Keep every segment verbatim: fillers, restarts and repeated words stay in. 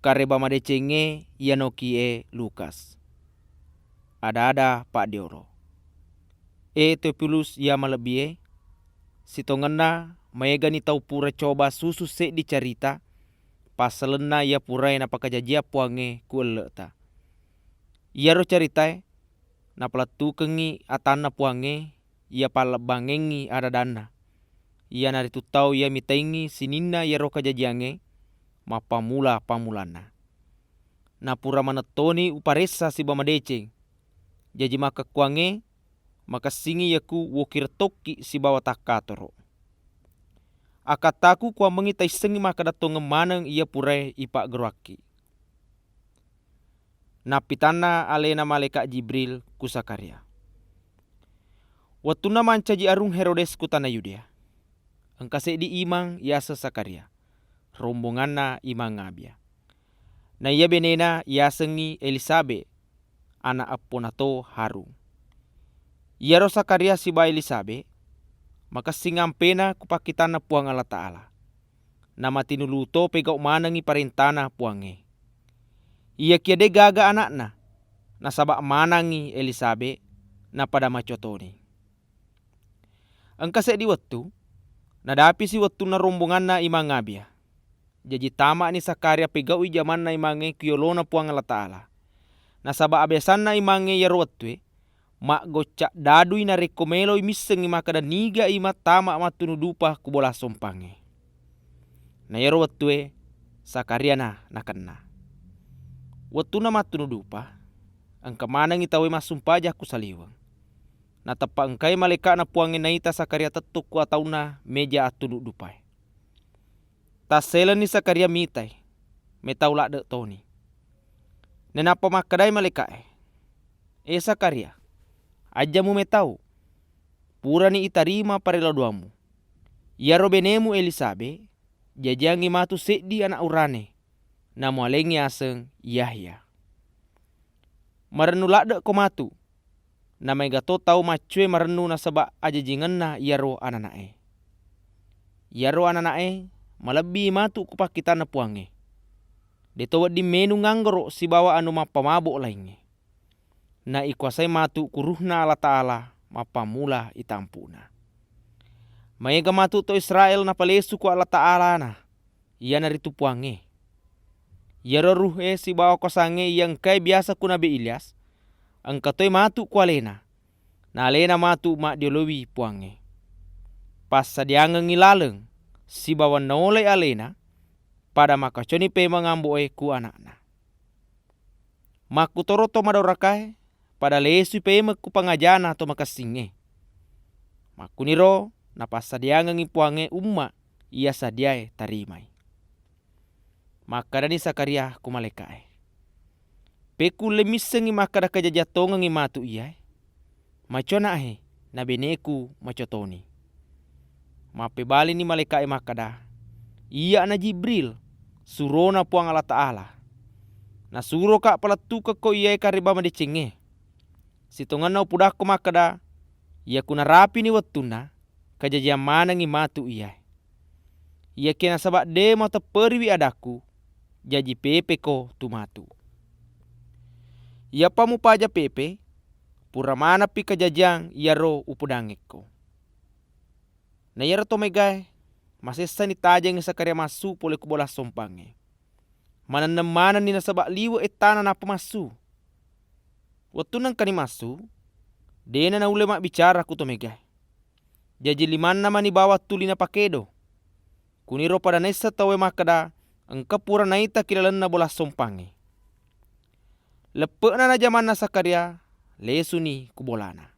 Kareba madecengnge iyanokié Lukas. Ada-ada paddiolo. E Teofilus iya malebbié, sitongenna maégani tau pura coba susu séddi carita passalenna iya puraé napakajajiang Puwangnge ku elle'ta. Iyaro caritaé napalettukengngi atanna Puwangnge iya pallebbangengngi ada-adanna, iyanaritu tau iya mitaingngi sininna iyaro kajajiangngé mappammula-pammulanna. Napura manettoni uparessa sibawa madeceng. Jaji makkekkuwangngé makessingngi iyaku wokireng tokki sibawa takkatoro. Akkattaku kuwammengngi taissengngi makkeda tongeng maneng iya puraé ipaggeroakki. Nappitanna aléna malaéka Jibril ku Zakharia. Wettunna mancaji arung Hérodés ku tana Yudéa, engka séddi imang yaseng Zakharia, rombonganna imang Abia. Na iya bénéna yasengngi Elisabét, ana epponato Harun. Iyaro Zakharia sibawa Elisabét makessing ampéna ku pakkitanna Puwang Allataala. Namatinuluto pégau manengngi paréntana Puwangnge. Iyakiya dé' gaga ana'na, nasaba manengngi Elisabét napada macotoni. Engka séddi wettu, nadapisi wettunna rombonganna Imang Abia. Jaji tama'ni Zakharia pégau'i jamanna imangnge ku yolona Puwang Allataala. Nasaba abiasanna imangnge iyaro wettué, maggocca dadui narékko méloi missengngi makkeda niga imang tama mattunu dupa ku bola sompangnge. Na iyaro wettué Zakharia na nakenna. Wettunna mattunu dupa, engka manengngi tauwé massumpajang ku saliweng. Nateppa engkai malaéka'na Puwangnge naita Zakharia tettong ku ataunna méja attunu dupaé. Tassélenni Zakharia mitai, métau ladde' toni. Nainappa makkedai malaéka'é, "É Zakharia, ajja mumétau. Purani itarima paréladuammu. Iyaro bénému Elisabét jajiangngi matu séddi ana' urané, namualéngngi aseng Yahya. Marennu ladde'ko matu, namaégato tau maccoé marennu nasaba ajajingenna iyaro anana'é. Iyaro anana'é malebbi matu ku pakkitanna Puwangnge. Dé'to wedding ménung anggoro' sibawa anu mappamabo' laingngé. Naikuwasai matu ku Ruhna Allataala mappammula itampu'na. Maéga matu to Israél napalésu ku Allataalana, iyanaritu Puwangnge. Iyaro ruhé sibawa kuwasangnge iya engkaé biyasa ku Nabi Ilyas, engka toi matu ku aléna, na aléna matu maddiolowi Puwangnge. Passadiyangengngi laleng sibawa naolai aléna, pada makkaconi pémeng ambo'é ku ana'na." Makkutoro to madorakaé pada lésui pémeng ku pangajana to makessingngé. Makkuniro napassadiyangengngi Puwangnge umma iya sadiyaé tarimai. Makkedani Zakharia ku malaéka'é, "Pékkullé missengngi makkeda kajajiang tongengngi matu iyaé? Maco ana'é, na bénéku maco toni." Mappébalini malaéka'é makkeda, "Iyya'na Jibril, surona Puwang Allataala. Nasuroka palettukekko iyaé kareba madécéngngé. Sitongenna upudakko makkeda, iyaku narapini wettunna, kajajiang manengngi matu iyaé. Iyakiya nasaba dé' muatepperiwi adakku, jaji pépéko tu matu. Iyapa mupaja pépé, pura maneppi kajajiang iyaro upodangngékko." Na iyaro to mégaé masessani tajengngi Zakharia massu polé ku bola sompangngé. Manenneng manenni nasaba liwe' ettana nappa massu. Wettunna engkani massu, dé'na naullé mabbicara ku to mégaé. Jaji limanna mani bawang tuli napakédo. Kuniro pada naisseng tauwé makkeda engka pura naitaki lalenna bola sompangngé. Leppe'na na jamanna Zakharia, lésuni ku bolana.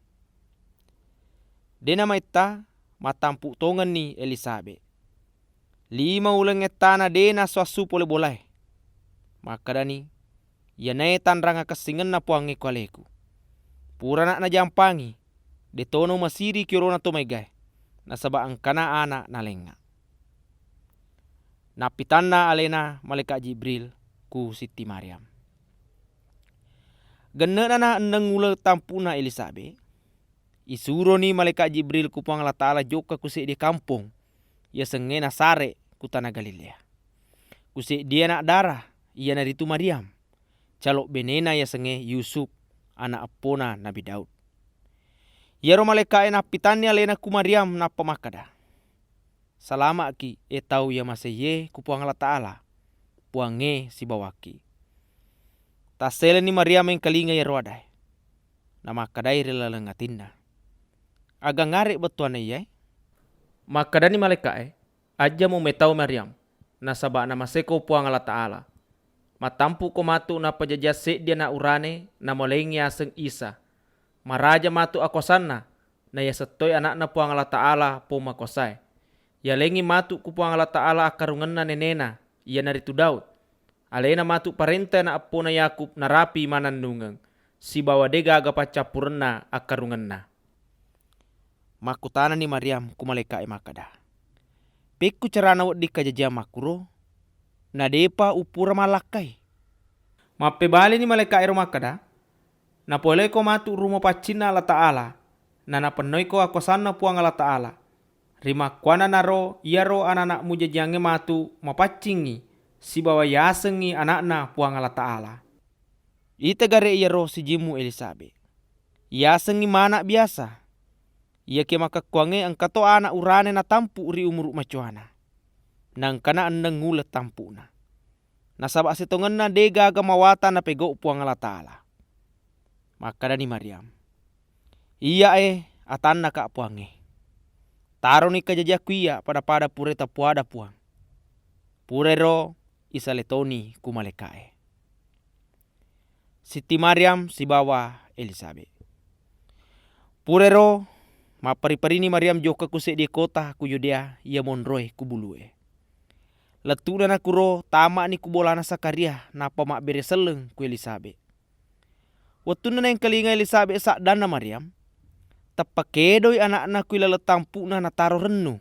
Dé' namaitta, mattampu tongenni Elisabét. Lima uleng ettana dé' naassu-assu polé bolaé. Makkedani, "Iyanaé tanrang akessingenna Puwangnge ku aléku. Purana najampangi, dé'tono masiri ki yolona to mégaé, nasaba engkana ana' nalengnga." Nappitanna aléna malaéka Jibril ku Sitti Maryam. Genne'nana enneng uleng tampu'na Elisabét, isuroni malaéka Jibril ku Puwang Allataala jokka ku séddié kampong, yasengngé Nazaret, ku tana Galiléa. Ku séddié ana' dara, iyanaritu Maryam, calo' benena yasengngé Yusuf, ana' eppona Nabi Daud. Iyaro malaéka'é nappitanni aléna ku Maryam nappa makkeda, "Salama'ki, é tau iya maséié ku Puang Allataala, Puangngé sibawakki." Tassélenni Maryam méngkalinga iyaro adaé. Namakkedai ri laleng atinna, "Agangngaré' bettuwanna iyaé?" Makkedani malaéka'é, "Ajjamo métau Maryam, nasaba' namaséko Puang Allataala. Mattampu'ko matu' napajajiyang séddi ana' urané, namoléngngi aseng Isa. Maraja matu' akuwasanna, naiyaseng toi Ana'na Puang Allataala Pommakuwasaé. Yaléngngi matu' ku Puang Allataala akkarungenna nénéna, iyanaritu Daud. Aléna matu' paréntai ana' eppona Yakub narapi mannennungeng, sibawa dé' gaga paccappurenna akkarungenna." Makkutanani Maryam ku malaéka'é makkeda, "Pékku carana wedding kajajiyang makkuro, na dé'pa upura mallakkai?" Mappébalini malaéka'éro makkeda, "Napoléko matu' ri mapaccinna Allataala, nanapennoiko akuwasanna Puang Allataala. Rimakkuwannanaro iyaro anana'mu jajiyangngé matu' mapaccingngi, sibawa yasengngi ana'na Puang Allataala. Ita garé' iyaro sijimmu Elisabet. Yasengngi mana' biyasa. Iyakiya makkekkuwangngé engkato ana' urané natampu' ri umuru' macowana. Naengkana enneng uleng tampu'na. Nasaba' sitongenna dé' gaga mawatang napégau' Puang Allataala." Makkedani Maryam, "Iyya'é, atannaka' Puangngé. Taroni kajajiyakku iyya pada-pada puraé tapoada Puang." Purairo isalé toni ku malaéka'é. Sitti Maryam sibawa Elisabet. Purairo, mapperi-perini Maryam jokka ku séddié kota ku Yudéa iya monroé ku bulué. Lettu'na nakuro tama'ni ku bolana Zakharia, nappa mabbéré selleng ku Elisabet. Wettunna naéngkalinga Elisabet saddanna Maryam, teppa kédoi ana'na ku ilaleng tampu'na nataro rennu.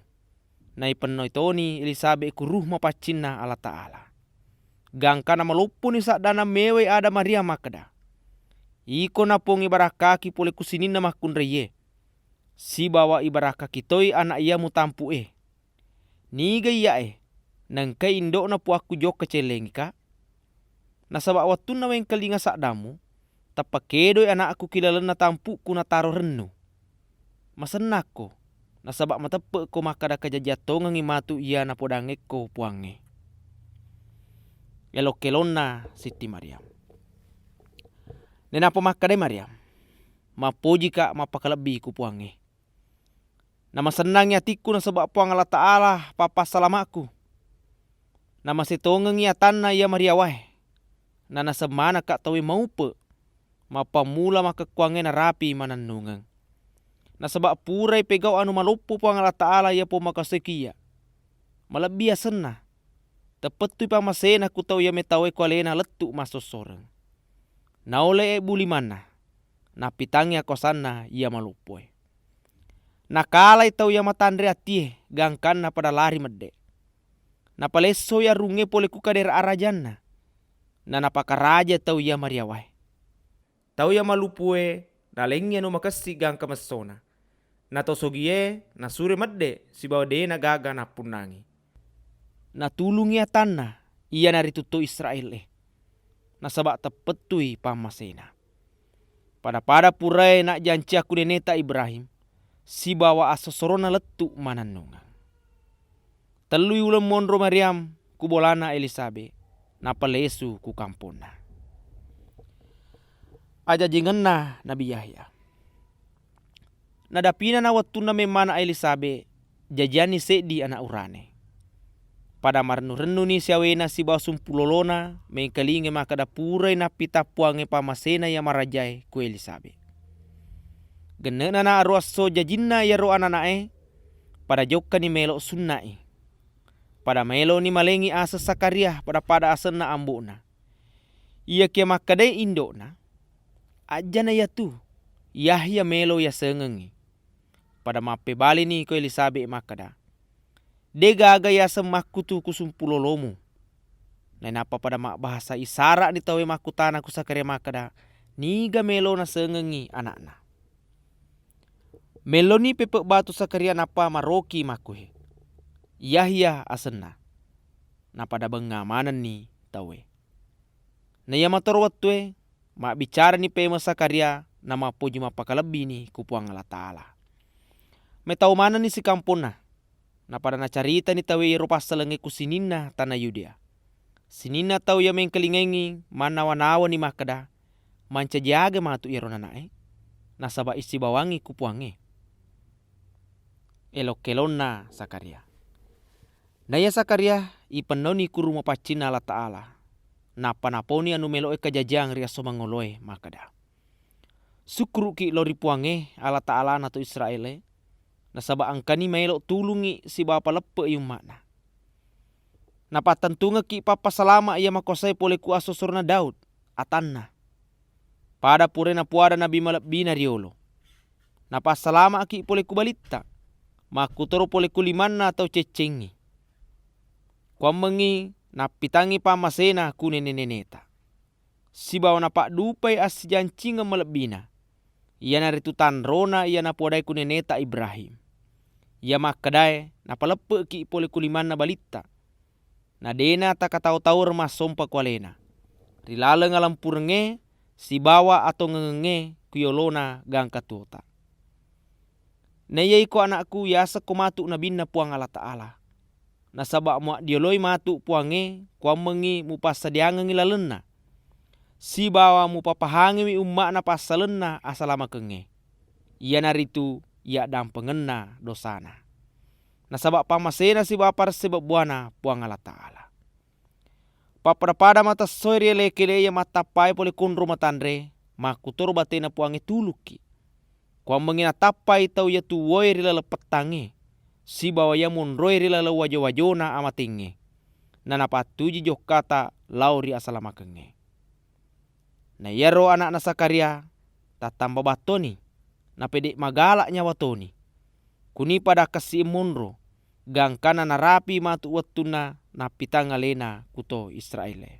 Naipennoi toni Elisabet ku Ruh Mapaccinna Allataala. Gangkanna malopponi saddanna méwai ada Maryam makkeda, "Iko na Puang ibarakkaki polé ku sininna makkunraié, sibawa ibarakkaki toi ana' iya mutampu'é. Niga iyya'é, naengkai indo'na puakku jokka céléngika? Nasaba' wettunna wéngkalinga saddammu, teppa kédoi ana'ku ki lalenna tampu'ku nataro rennu. Masennakko, nasaba' mateppe'ko makkeda kajajiyang tongengngi matu' iya napodangngékko Puangngé." Élo-kélonna Sitti Maryam. Nainappa makkedai Maryam, "Mappojika' mappakalebbi ku Puangngé. Namasennangngi atikku nasaba' Puang Allataala pappassalama'ku. Namasétongengngi atanna iya mariyawaé. Nanaseng manekka' tauwé maupe', mappammula makkekkuwangngé narapi manennungeng. Nasaba' purai pégau' anu maloppo Puang Allataala iya Pommakuwasaé ki iyya. Malebbi asenna. Teppettui pammaséna ku tau iya métauwé ku aléna lettu' massossoreng. Naolé'é bu limanna, nappitangngi akuwasanna iya maloppoé. Nakalai tau iya matanré atié gangkanna pada lari meddé'. Napalessoi arungngé polé ku kadéra arajanna. Nanapakarajai tau iya mariyawaé. Tau iya malupué nalengngi anu makessing gangka messona. Na to sogié nasuroi meddé' sibawa dé' nagaga nappunnangi. Natulungngi atanna, iyanaritu to Israél-é, nasaba' teppettui pammaséna. Pada-pada puraé najjanciakku nénéta Ibrahim, sibawa assossoronna lettu' manennungeng." Tellui uleng monro Maryam ku bolana Elisabet, nappa lésu ku kamponna. Ajajingenna Nabi Yahya. Nadapinana wettunna mémmana Elisabet, jajiyanni séddi ana' urané. Pada marennu-rennuni siawéna sibawa sumpulolona, méngkalingai makkeda purai nappitang Puangngé pammaséna iya marajaé ku Elisabet. Genne'nana aruwa esso jajinna iyaro anana'é, pada jokkani maélo sunna'i. Pada maéloni maléngngi aseng Zakharia pada-pada asenna ambo'na. Iyakiya makkedai indo'na, "Ajjana iyatu, Yahya maélo yasengengngi." Pada mappébalini ko Elisabet makkeda, "Dé' gaga yaseng makkutu ku sumpulolomu." Nainappa pada mabbahasa isara'ni tauwé makkutana ku Zakharia makkeda, "Niga maélo nasengengngi ana'na?" Melloni péppe' batu Zakharia nappa maroki makkuhé, "Yahya asenna." Napada bengnga manenni tauwé. Naiya matoro wettué, mabbicarani pémeng Zakharia, namappoji mappakalebbini ku Puang Allataala. Métau manenni sikamponna, napada nacaritani tauwé iyaro passalengngé ku sininna tana Yudéa. Sininna tau iya méngkalingaéngngi mannawa-nawani makkeda, "Mancaji aga matu iyaro nana'é? Nasaba issibawangngi ku Puangngé." Élo-kélonna Zakharia. Naiya Zakharia ipennoni kuru mapaccinna Allataala, nappa naponi anu mélo'é kajajiyang ri esso mangoloé makkeda, "Sukkuru'ki lao ri Puangngé, Allataalana to Israél-é, nasaba engkani maélo tulungngi sibawa paleppe'i umma'na. Napattentungekki pappasalama iya makuwasaé polé ku assosorona Daud, atanna, pada puraé napuada nabi malebbina riyolo. Napassalama'ki polé ku balitta, makkutoro polé ku limanna tau céccéngngé. Kuwammengngi nappitangngi pammaséna ku néné-nénéta, sibawa napaddupai assijancingeng malebbina, iyanaritu tanrona iya napuadaé ku nénéta Ibrahim, iya makkedaé napaleppe'ki polé ku limanna balitta, na dé'na takatau-taureng massompa ku aléna, ri laleng alempurengngé sibawa atongengengngé ku yolona gangka tuwota. Naiya iko ana'ku, yasekko matu nabinna Puang Allataala, nasaba muaddioloi matu Puangngé, kuwammengngi mupassadiyangengngi lalenna, sibawa mupapahangiwi umma'na passalenna asalamakengngé, iyanaritu iyaddampengenna dosana. Nasaba pammaséna sibawa paressé bebbuwana Puang Allataala. Pappada-pada matessoé ri alékélé iya mattappaé polé konro matanré, makkutoro baténa Puangngé tulukki. Kuwammengngi natappai tau iya tuwoé ri laleng pettangngé, sibawa iya monroé ri laleng wajo-wajona amaténgngé, nanapattuji jokkata lao ri asalamakengngé." Na iyaro ana'na Zakharia tattamba battoni, napédé' magala' nyawa toni. Kuni pada kessi'é monro, gangkanna narapi matu wettunna nappitang aléna ku to Israél-é.